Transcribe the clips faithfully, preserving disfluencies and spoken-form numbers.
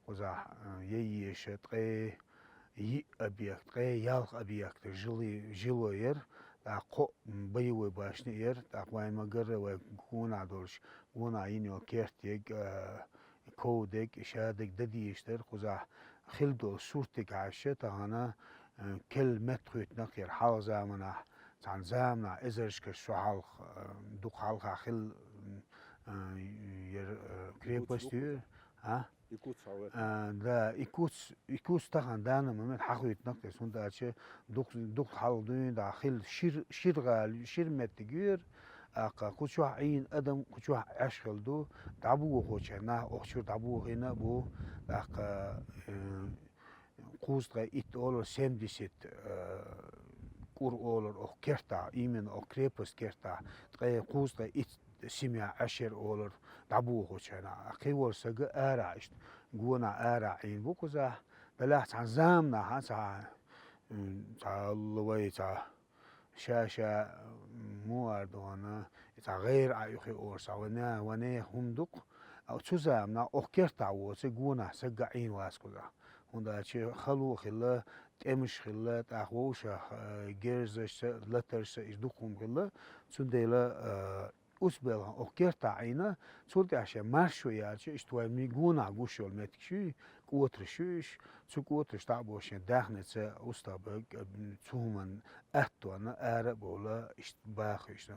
кхузахь, э, яйеша ткъе йиъ объект, ткъе ялх объект жилой, жилой яр, тӀаккха кхоъ боевой башни яр, тӀаккха вайн ма-гарра вай гонахь долуш, гонахь йина йолу керт яг, э, ков даг, ша даг дан дезаш дара, кхузахь хилла долу суртиг хьаьжча, тахана, э, керла меттахӀоьттинарг яра хьалха заманахь, цхьана заманахь, эзаршкаш шо хьалха, э, дукха хьалха хилла, э, яра, э, крепость ю, а? И куц хьан вай? А, да, и куц, и куц тахана данна момент хьахуьйтинарг, хӀунда аьлча дукха, дукха хьалха дуьйна дӀа хилла шира, шира гӀала, шира меттиг ю яра, тӀаккха кху чохь Ӏийна адам, кху чохь Ӏаш хилла ду, дӀабохочу нах охчуьра дӀабохийна а бу, тӀаккха, э, кхузткъе итт олура, семьдесят, э, кӀур олура оху кертахь, именно оху крепость кертахь, ткъе кхузткъе итт семья Ӏаш яра олура, дӀабохочу хенахь, кхин волу сага арахь иштта, гонахь арахь Ӏийна бу кхузахь, делахь цхьана заманахь, цхьа, м, цхьа вай, цхьа ша-ша, м, муха ара ду хьуна, цхьа гӀайра Ӏа юххе олуш, цхьа вайна, вайна хӀума ду-кх, а цу заманахь оху кертахь воцу гонахь сага Ӏийна вац кхузахь. ХӀунда аьлча хало а хилла, тӀемаш а хилла, тӀаккха вовшах, э, герзашца, латаршца, иштта дукха хӀума хилла. Цундела, э, оцу белхан оху кертахь Ӏийна, цул тӀаьхьа шен маршо яьлча, иштта вай ми гонахь гуш йолу меттигаш ю, кӀотарш ю уьш, цу кӀотарш дӀа а бохуш шен даьхница, устагӀ бен, э, цу хӀуманна атта а дина, ара а бовла, иштта баха уьш.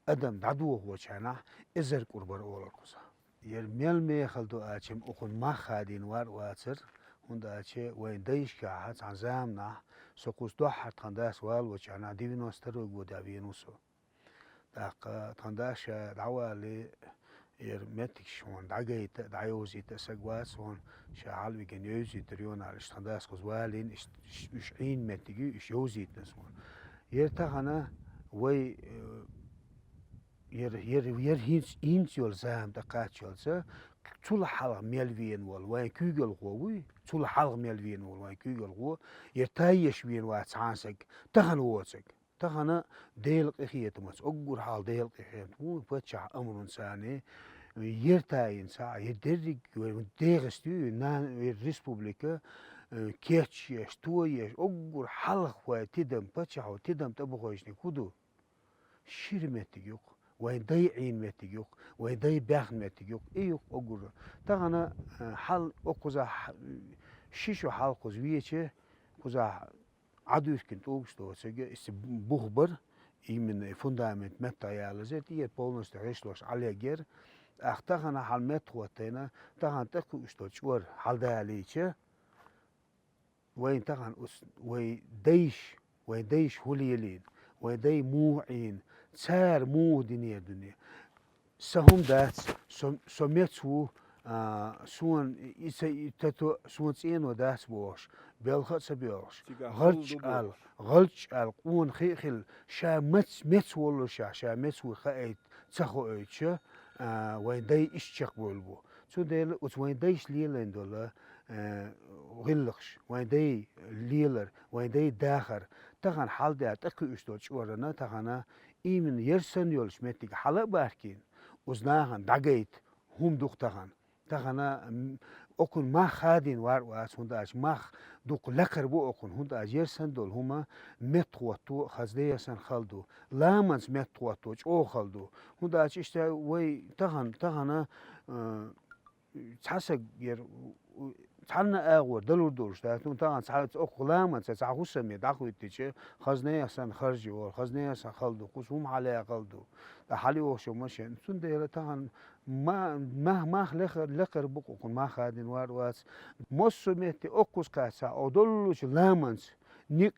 Адам дӀадохочу хенахь эзар кӀур бара олура кхузахь. Яра мел мехала ду аьлча, м, охуна мах хадийна вар а вацара, хӀунда аьлча вайн дайшкахь цхьана заманахь, со кхуза дуьххьара тхан дас валочу хенахь, девяносто второй годехь веана ву со. ТӀаккха тхан дас ша дӀавалале, яра меттигаш хьуна дӀагайта а, дӀайовзийта а саг вац хьуна, ша хьалавигина йовзийтира йонал, иштта тхан дас кхуза валийна, иштта уьш Ӏийна меттиг ю, уьш йовзийтина суна. Яра тахана вай, э, Яра, яра, яра хӀинца, хӀинца йолу зама тӀекхаччалца, цул хьалха мел веана волу вайн куьйгалхо вуй, цул хьалха мел веана волу вайн куьйгалхо, яра тайеш веана вац цхьана саг, тахана воцург. Тахана Делан къинхетамца, уггар хьалха Делан къинхетам ву, паччахьан амрунца, яра тайина ца, яра дерриг, яра дегӀаста ю, нана, яра республика, э, кечъеш, тоеш, уггар хьалха вай тидам, паччахьо тидам тӀебохуьйтинарг хӀун ду? Шира меттиг ю-кх, вайн дай Ӏийна меттиг ю-кх, вайн дай баьхна меттиг ю-кх, и ю-кх уггар. Тахана, э, хьал, о, кхузахь, э, ши шо хьалха кхуза веча, кхузахь Ӏадуьйскина тӀулгаш доцург, иза бух бара, именно и фундамент меттахъялаза, тӀера полностью гӀишлош Ӏалеггера. Ах, тахана хьал меттахӀоттийна, тахана тӀекхуьуш долу чӀор хьалдалийча, вайн тахана ус, вай дайш, вай дайш хӀун лелийна, вай дай муха Ӏийна, цара муха динера дуьне. Сан хӀума дац, со, со меца ву, а, суна и ца, и тато, суна цӀено дац бохуш, белха а ца боьлхуш, цигахь гӀалч хала ду аьлла, бохуш. ГӀалч аьлла, къона хи а хилла, ша мац-, меца воллушехь, ша меца ву хаийта ца хоуьйтуша, а, вайн дай иштта чекхбевлла бу. Цундела оцу вайн дайша лелийна долу, э, гӀиллакхаш, вайн дай лелар, вайн дай дахар, тахана хьалдаьлла тӀекхуьуш долу чӀорана, тахана именно яра санна йолчу меттиге хьала а бахкийна, оцу нахана дӀагайта хӀума ду-кх тахана. Тахана, м, окхунна мах хадийна вар а вац, хӀунда аьлча мах дукха лакхара бу окхунна, хӀунда аьлча яра санна долу хӀума меттахӀотто хаза дехьа санна хала ду, ламанца меттахӀотто чӀогӀа хала ду. ХӀунда аьлча иштта вай тахана, тахана, э, цхьа саг яра, у, у, цхьанна агӀор далур долуш дац, ну, тахана цхьа окху ламанца цхьа хӀусаме дӀахӀуьттича, хаза нехан санна харжа йолу, хаза нехан санна хала ду, кхуза хӀума хьалаяьккхал ду, ткъа хьалайохуш йолу машен. Цундела тахана ма-, мах, мах леха-, лекхара бу-кх окхунна мах хадийна вар а вац. Массо а метте окхуза кхаьчча, о доллучу ламанца никъ,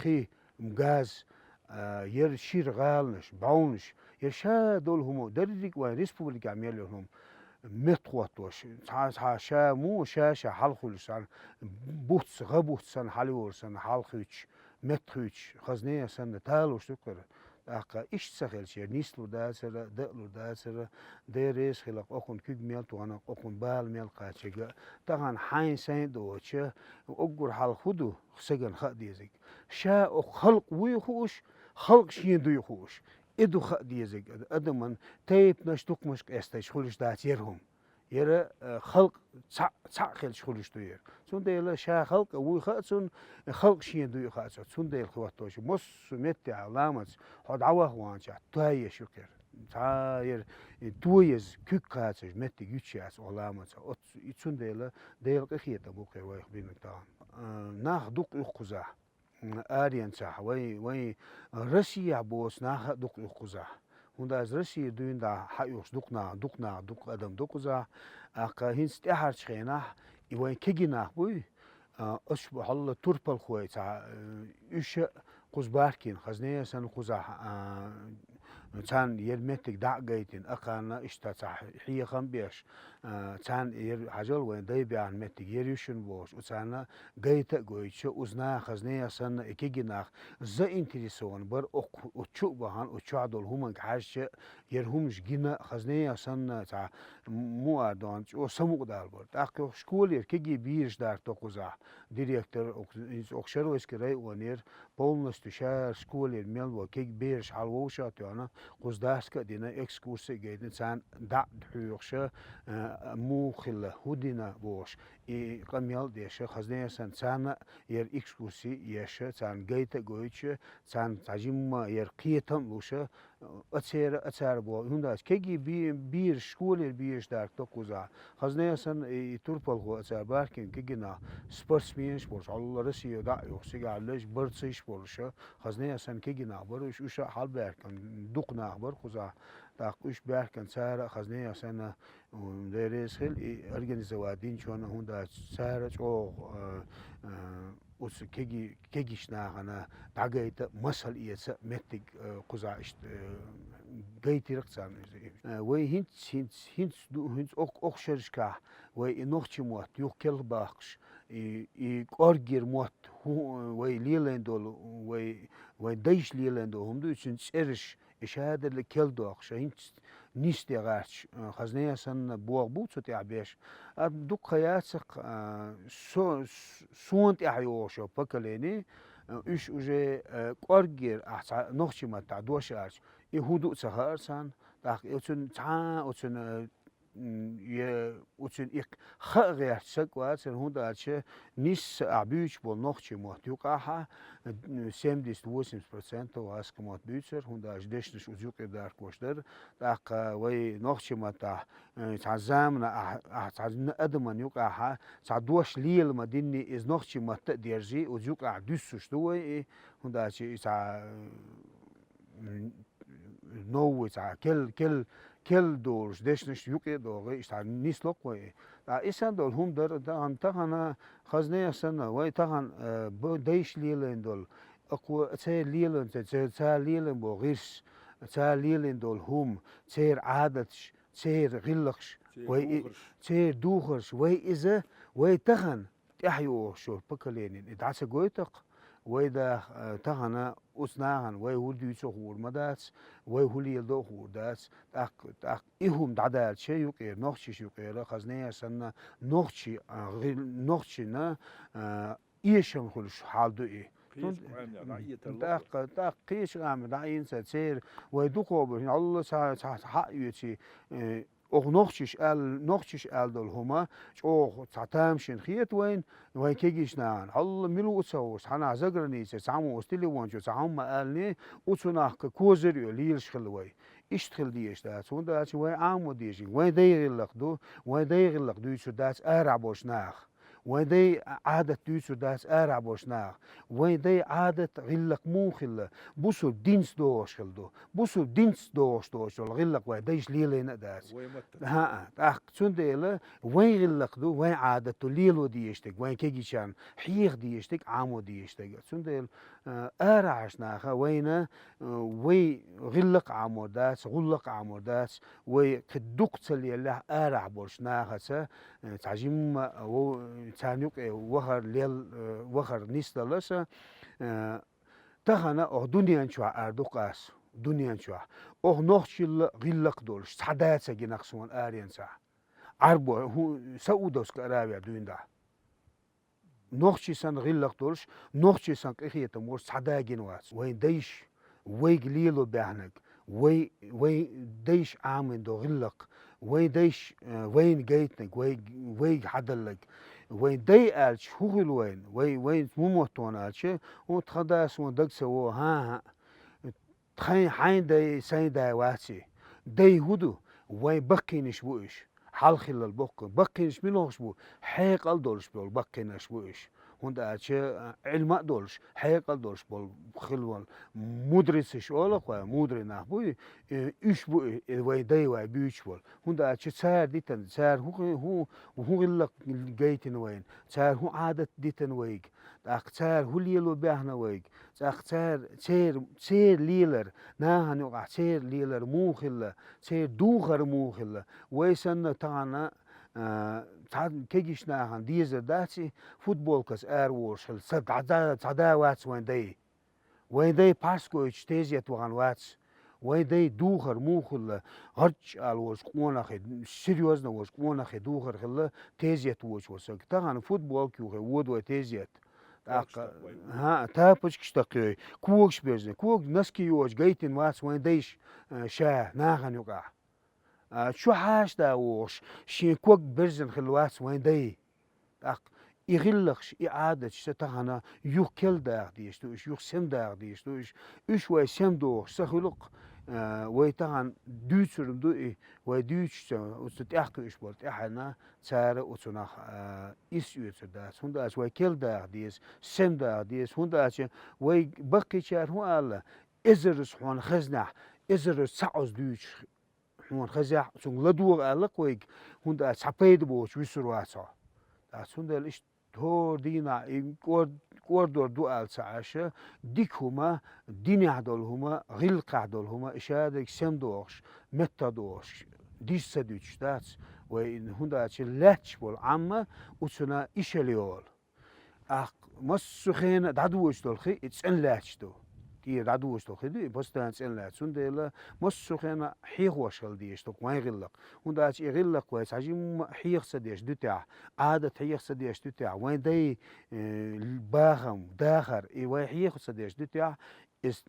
хи, газ, а, яра шира гӀаланаш, бӀовнаш, яра ша долу хӀума, дерриг а вайн республикехь мел йолу хӀума меттахӀоттош, цхьа, цхьа ша муха ша-ша хьалхуьлуш санна, буц, гӀа буц санна, хьалайолуш санна, хьалхуьйтуш, меттахуьйтуш, хаза нехан санна талуш ду-кх хӀара. ТӀаккха иштта ца хилча, яра нислур дацара, даалур дацара, Дела реза хила-кх окхунна куьг мел тоьхна-кх, окхунна бала мел кхаччарг а, тахана хьайн сайн доцуча, уггар хьалха хӀун ду, сагана хаа дезарг. Ша окху халкъ вуй хууш, халкъ шена дуй хууш. И ду хаа дезарг адаман тайпанаш, тукхамаш къесташ хуьлуш дац яра хӀума. Яра, э, халкъ цхьаъ, цхьаъ хилча хуьлуш ду яра. Цундела ша халкъ вуй хаьа цунна, халкъ шен дуй хаьа цунна. Цундела хӀоттош массо а меттехь ламаз хьо дӀаваха ванчахь, тоеш ю кхера. Цхьа яра, э, тоеза куьг кхачош меттиг юьтуш яц оха ламаз. Оццу, и цундела Делан къинхетам бу кхера вайх бинарг тахана. Э, нах дукха ю кхузахь. М, аренцахь, вай, вай Россехь боцу нах а дукха ю кхузахь. ХӀунда аьлча Россия дуьйна дӀа хьаоьхуш дукха нах, дукха нах, дукха адам ду кхузахь. ТӀаккха хӀинца тӀаьхьарчу хенахь и вайн кегий нах буй, а, аш бу хьалла турпалхой цхьа, э, уьш а кхуза бахкийна, хазне а санна кхузахь, а, царна яра меттиг дӀа а гайтина, акхарна иштта цхьа хьехам а беш, а, царна яра хьажал вайн дай баьхна меттиг яра ю шуна бохуш, оцарна гайта а гойтуш, узна хазне а санна и кегий нах заинтересован бара окху, оцу чу а бахана, оцу чохь долу хӀуманга хьаьжча, яра хӀуманаш гина хазне а санна цхьа муар дохана чӀо самукъадала бара. ТӀаккха школера кегий бераш дарто кхузахь, директор, оха, оха Шаройски районера, полностью шара школера мел бо кегий бераш хьалавовшах а тоьхна, кхуза дарска а дина, экскурси а гайтина, царна дӀа а хьоьхуша, а, муха хилла, хӀун дина бохуш, и къамел а деша, хазне а санна, царна а яра экскурси а еша, царна гайта а гойтуша, царна цхьа жимма яра кхетам а луша, а церан, а цара боху, хӀунда аьлча кегий бе-, бераш, школера бераш дарто кхузахь. Хазне а санна и, и турпалхо а цара бахкийна кегий нах спортсменаш болуш, хьалла Россия дӀа а йоху, цигахь леш борцаш болуша, хазне а санна кегий нах бара уьш, уьш а хьалабаьхкина дукха нах бара кхузахь. ТӀаккха уьш баьхкина цара а хазне а санна, м, Дела реза хила и организовать динчунна, хӀунда аьлча цара чӀогӀа, а, а, оцу кеги-, кегийчу нахана дӀагайта а, масал эца а меттиг, э, кхузахь иштта, э, гайтира-кх царна иза. Э, вай хӀинца, хӀинца, хӀинца ду, хӀинца окх-, окху шерашкахь вай и нохчийн мотт юха келла бахкуш, и, и кӀорггера мотт, хӀу-, вай лелайн долу, вай, вай дайша лелайн долу хӀума ду, и цуьнан цӀераш, и шадерла кел доккхуш, хӀинца нисде гӀерташ, а, хазне а санна боху бу цу тӀехь беш. А дуккха яцакх, а, со-, с-, суна тӀехь йогӀуш йолу поколение, а, уьш уже, а, кӀорггера ахь цхьа нохчийн маттахь дош аьлча, и хӀун ду а ца хаьара царна. ТӀаккха и оцунна цхьа, оцунна, а, м, я оцунна и хаа гӀерташ саг вацара, хӀунда аьлча нисса ахь буьйцуш болу нохчийн мотт юкъахь, семьдесят-восемьдесят процентов гӀазкхийн мотт буьйцура, хӀунда аьлча дешнаш оцу юкъе даркош дара. ТӀаккха вай нохчийн маттахь, э, цхьа замана ахь, ахь цхьа адаман юкъахь цхьа дош лела ма динний, иза нохчийн матта а дерзий, оцу юкъахь дуьссуш ду вай и, хӀунда аьлча и цхьа, м, новый цхьа кел-, кел-, кел долуш дешнаш юкъе а догӀий, цхьа нисло-кх вай. Ткъа и санна долу хӀума дара тахана, тахана хазне а санна, вай тахана, э, бо-, дайша лелайн долу, акхо церан лелан, ца-, ца-, цара лелан бо гӀирс, цара лелан долу хӀума, церан Ӏадаташ, церан гӀиллакхаш, церан вай и, духарш. Церан духарш, вай иза, вай тахана тӀаьхьа йогӀуш йолу поколениен и дӀа ца гойту-кх, вай даха, а, тахана оцу нахана вай хӀун дуьйцу а хуур ма дац, вай хӀун леладо а хуур дац, тӀаккха, тӀаккха и хӀума дӀадаьлча юкъера, нохчаш юкъера, хазне а санна, нохчи-, а, гӀи-, нохчина, а, эшам хуьлуш хьал ду и. Кхечу къамел дӀаэтар ло. ТӀаккха, тӀаккха кхечу къамел дӀаийна ца церан, вай дукхо бу, хӀинца Алла ца, ца, ца хьаъ оьций, э, Оха нохчаш аьлла, нохчаш аьлла долу хӀума чӀогӀа цхьа тамашийна хета вайна, вайн кегийчу нахана. Хьалла мила ву ца хууш, цхьанахь заграницера цхьаммо оцу телефон чу цхьа хӀума ма аьллий, оцу нахка козар а йо лелаш хилла вай. Иштта хила дезаш дац, хӀунда аьлча вай Ӏамо дезаш, вайн дай гӀиллакх ду, вайн дай гӀиллакх дуьйцур дац арахь болчу наха. Вайн дай Ӏадат дуьйцур дац арахь болчу наха. Вайн дай Ӏадат, гӀиллакх муха хилла? Бусурба динца догӀуш хилла ду. Бусурба динца догӀуш долчул гӀиллакх вайн дайша лелайна а дац. Вай ма-, ХӀаъ, тӀаккха цундела вайн гӀиллакх ду, вайн Ӏадат ду лело дезаш дерг, вайн кегийчарна хьеха дезаш дерг, Ӏамо дезаш дерг. Цундела, а, арахьарчу наха вайна, а, вай гӀиллакх а Ӏамор дац, гӀуллакх а Ӏамор дац, вай кхин дукха ца леллехь, арахь болчу нахаца, э, цхьа жимма, э, вов-, царна юкъе вахар лел-, э, вахар нисдалласа, э, тахана оха дуьнен чохь ара ду-кх ас, дуьнен чохь. Оха нохчилла гӀиллакх долуш, цхьа да ца гина-кх суна аренца. Ӏарбо, хӀу-, Саудовская Аравия дуьйна дӀа. Нохчий санна гӀиллакх долуш, нохчий санна къинхетам волуш цхьа да гина вац. Вайн дайша, вайга лело баьхнарг, вай, вай дайша Ӏамийна долу гӀиллакх, Вайн дайш, э, вайна гайтанаг, вай, вайга хьадаллаг. Вайн дай аьлча хӀу хила вайна, вай, вайна хӀу мотт вон аьлча, хӀу тха да суна даг ца во, хӀа, хӀа. Тхайн хьайн дай, сайн дай вац и. Дай хӀу ду? Вайн баккхийнаш бу уьш. Хьалха хиллал боккха. Баккхийнаш мила хӀуш бу? Хьекъал долуш болу баккхийнаш бу уьш. ХӀунда аьлча, а, Ӏилма а долуш, хьекъал долуш болу хила волу мудрецаш олу-кх вай, мудрый нах бу и, э, уьш бу и, э, вайн дай вай буьйцуш болу. ХӀунда аьлча цара дитина, цара хӀу, хӀу, хӀу гӀиллакх гайтина вайна, цара хӀу Ӏадат дитина вайга, тӀаккха цара хӀу лело баьхна вайга, тӀаккха цара, церан, церан лелар, нахана юкъахь церан лелар муха хилла, церан духар муха хилла. Вай санна тахана, а, цхьа кегийчу нахана дезар дац и, футболкаца ара волуш хилла, ца дӀа-, дӀа-, цхьа да вац вайн дай. Вайн дай пхьарс гойтуш тезет вахана вац. Вайн дай духар муха хилла, гӀарч ала волчу къонахий, серьёзно волчу къонахий духар хилла, тезет вочу ван саг. Тахана футболка юххе воду вай тезет. ТӀаккха, тапочкаш такхой, когаш берзина, ког, носки йоцуш гайтина вац вайн дайша, э, ша нахана юкъахь. А, чу хьаша да вогӀуш, шен ког берзина хилла вац вайн дай. ТӀаккха и гӀиллакхаш, и Ӏадаташ ца тахана юха кел даха дезаш ду уьш, юха сем даха дезаш ду уьш. Уьш вай сем дохуш ца хуьлу-кх, а, вай тахана дуьйцур ду и, вай дуьйцуш ца, оцу тӀехь кхуьуш болу тӀаьхьенна цара оцунах, а, ирс оьцур дац. ХӀунда аьлча вай кел даха деза, сем даха деза. ХӀунда аьлча вай баккхийчара хӀун аьлла, эзарза хьуна хезнехь, эзарза цхьаъ оцу дуьйцуш хьуна хезехь, цунга ладогӀа аьлла-кх вайга, хӀунда аьлча цхьа пайда боцуш вуьсур вац хьо. ТӀаккха цундела иштта хӀора дийнахь и кӀор-, кӀордор ду аьлла ца Ӏаш, дика хӀума, динехь долу хӀума, гӀиллакхехь долу хӀума, и шадерг сем дохуш, меттах дохуш, дижа ца дуьтуш дац вай, хӀунда аьлча лаьтташ болу Ӏамма оцунах ишал йолу. Ахь массо хена дӀадоьдуш долу хи и цӀена лаьтташ ду. ТӀера дӀадоьдуш долу хи ду и, постоянно цӀена лаьтташ. Цундела массо хена хьехош хила дезаш ду вайн гӀиллакх. ХӀунда аьлча и гӀиллакх вай цхьа жимма хьеха ца деш дуьтехь, Ӏадат хьеха ца деш дуьтехь, вайн дай, э, бахам, дахар, и вай хьеха ца деш дуьтехь, иза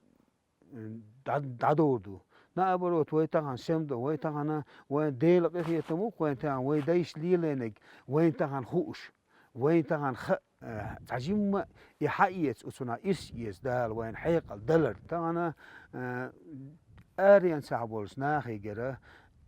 дӀа-, дӀадовр ду. Наоборот, вай тахана сем ду, вай тахана вайн Делан къинхетам ву-кх вайн тахана, вайн дайша лелийнарг вайн тахана хууш, вайн тахана ха-, э, цхьа жимма и хьаэца, оцунах ирс эца Дала вайна хьекъал далар. Тахана, э, аренцахь болчу нахегара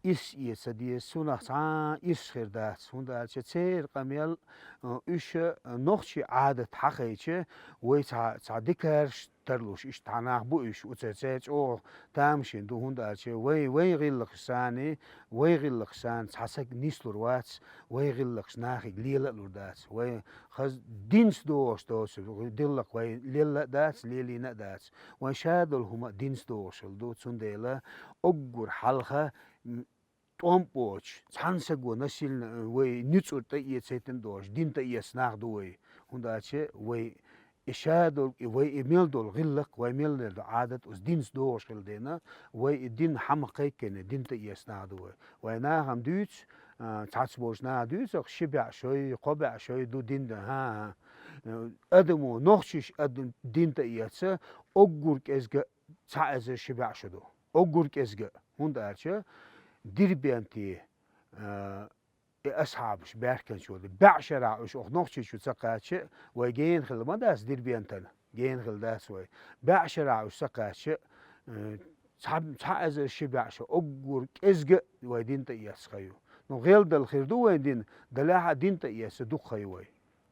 ирс эца деза, цунах цхьа а ирс хир дац, хӀунда аьлча церан къамел, э, уьш, э, нохчийн Ӏадат хьахайча, вай цхьа, цхьа дикарш тарлуш, иштта хьан нах бу уьш, оцу церан чӀогӀа тамашийна ду, хӀунда аьлча вай, вайн гӀиллакхаш санна, вайн гӀиллакхаш санна цхьа саг нислур вац, вайн гӀиллакхаш нахе лела а лур дац. Вай хаза динца догӀуш доцу гӀиллакх вай лелла а дац, лелийна а дац. Вайн ша долу хӀума динца догӀуш хила ду, цундела уггар хьалха, м, тӀом боцуш, цхьана саго насилна, э, вай нуьцкъара тӀаэцайтина долуш, дин тӀаэцна нах ду вай. ХӀунда аьлча вай и ша долу, и вай и мел долу гӀиллакх, вай мел долу Ӏадат оцу динца догӀуш хила дена, вай и дин хьалха кхайкхина, дин тӀаэцна нах ду вай. Вай нахам дуьйцу, а, цхьацца болчу наха дуьйцу-кх, ши бӀе шой, кхо бӀе шой ду дин дан, хӀан-хӀа. Э, адамо, нохчаша адам дин тӀаэца, уггар кӀезга цхьа эзар ши бӀе шо ду. Уггар кӀезга. ХӀунда аьлча Дербенте, а, и асхьабаш баьхкинчу вала, бӀе шарахь уьш оха Нохчийчу ца кхаьчча, вай гена хилла ма дац Дербентана, гена хилла дац вай. БӀе шарахь уьш ца кхаьчча, э, цхьа, цхьа эзар ши бӀе шо, уггар кӀезга вай дин тӀаэцна ха ю. Ну, гӀелдала хир ду вайн дин, далехь а дин тӀаэцна дукха ха ю вай.